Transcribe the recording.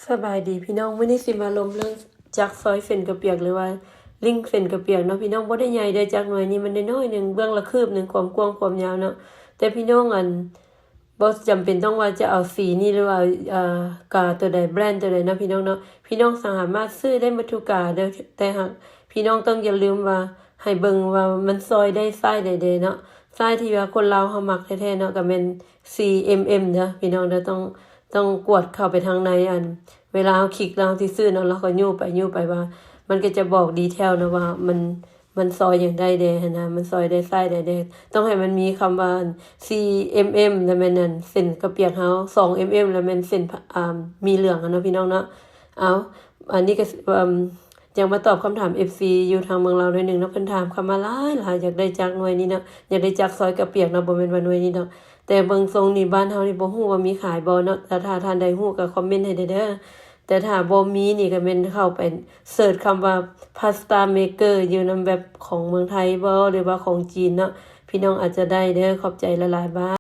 ສະບາຍດີພີ່ນ້ອງ, ມື້ນີ້ຊິມາລົມເລື່ອງຈັກຊອຍເສັ້ນກະປຽກ ຫຼືວ່າລິ້ງເສັ້ນກະປຽກເນາະພີ່ນ້ອງ. ບໍ່ໄດ້ໃຫຍ່ເດີ້, ຈັກໜ່ວຍນີ້ມັນນ້ອຍໆໜຶ່ງ, ເບື້ອງລະຄືບໜຶ່ງ, ຄວາມກວ້າງຄວາມຍາວເນາະ. ແຕ່ພີ່ນ້ອງອັນ ບໍ່ຈຳເປັນຕ້ອງວ່າຈະເອົາສີນີ້ ຫຼືວ່າ ເອີ ກາຕົວໃດ, ແບຣນຕົວໃດເນາະພີ່ນ້ອງເນາະ. ພີ່ນ້ອງສາມາດຊື້ໄດ້ໝົດທຸກກາເດີ້, ແຕ່ຫາກພີ່ນ້ອງຕ້ອງຢ່າລືມວ່າ ໃຫ້ເບິ່ງວ່າມັນຊອຍໄດ້ຊາຍໃດແດ່ເນາະ. ຊາຍທີ່ວ່າຄົນລາວເຮົາມັກແທ້ໆເນາະ ກໍແມ່ນ ສີ່ເອັມເອັມ ເດີ້ພີ່ນ້ອງເດີ້. ຕ້ອງ ຕ້ອງກວດເຂົ້າໄປທາງໃນ ອັນ ເວລາເຮົາຄລິກແລ້ວເຮົາຊິຊື້ເນາະ, ເຮົາກໍຍູ້ໄປຍູ້ໄປວ່າ ມັນກໍຈະບອກດີເທວເນາະວ່າມັນ ມັນຊອຍຫຍັງໄດ້ແດ່ຫັ້ນນະ, ມັນຊອຍໄດ້ຊາຍໃດແດ່. ຕ້ອງໃຫ້ມັນມີຄຳວ່າ ສີ່ເອັມເອັມ ແລ້ວແມ່ນອັນເສັ້ນກະປຽກເຮົາ, ສອງເອັມເອັມ ແລ້ວແມ່ນເສັ້ນ ອາ ໝີ່ເຫຼືອງຫັ້ນເນາະພີ່ນ້ອງເນາະ. ເອົາ ອັນນີ້ກໍ ອາ ຢາກມາຕອບຄຳຖາມ ເອັຟຊີ ຢູ່ທາງເມືອງລາວໜ້ອຍໜຶ່ງເນາະ. ເພິ່ນຖາມເຂົ້າມາຫຼາຍໆ ຢາກໄດ້ຈັກໜ່ວຍນີ້ເນາະ, ຢາກໄດ້ຈັກຊອຍກະປຽກເນາະ, ບໍ່ແມ່ນວ່າໜ່ວຍນີ້ດອກ. ແຕ່ເບິ່ງຊົງນີ້ ບ້ານເຮົານີ້ບໍ່ຮູ້ວ່າມີຂາຍບໍ່ເນາະ, ແຕ່ຖ້າທ່ານໃດຮູ້ກໍຄອມເມັນໃຫ້ແດ່ເດີ້. ແຕ່ຖ້າບໍ່ມີນີ້ກໍແມ່ນເຂົ້າໄປເສີດຄຳວ່າ Pasta Maker ຢູ່ນຳແວັບຂອງເມືອງໄທບໍ່ ຫຼືວ່າຂອງຈີນເນາະ, ພີ່ນ້ອງອາດຈະໄດ້ເດີ້. ຂອບໃຈຫຼາຍໆ ບາຍ.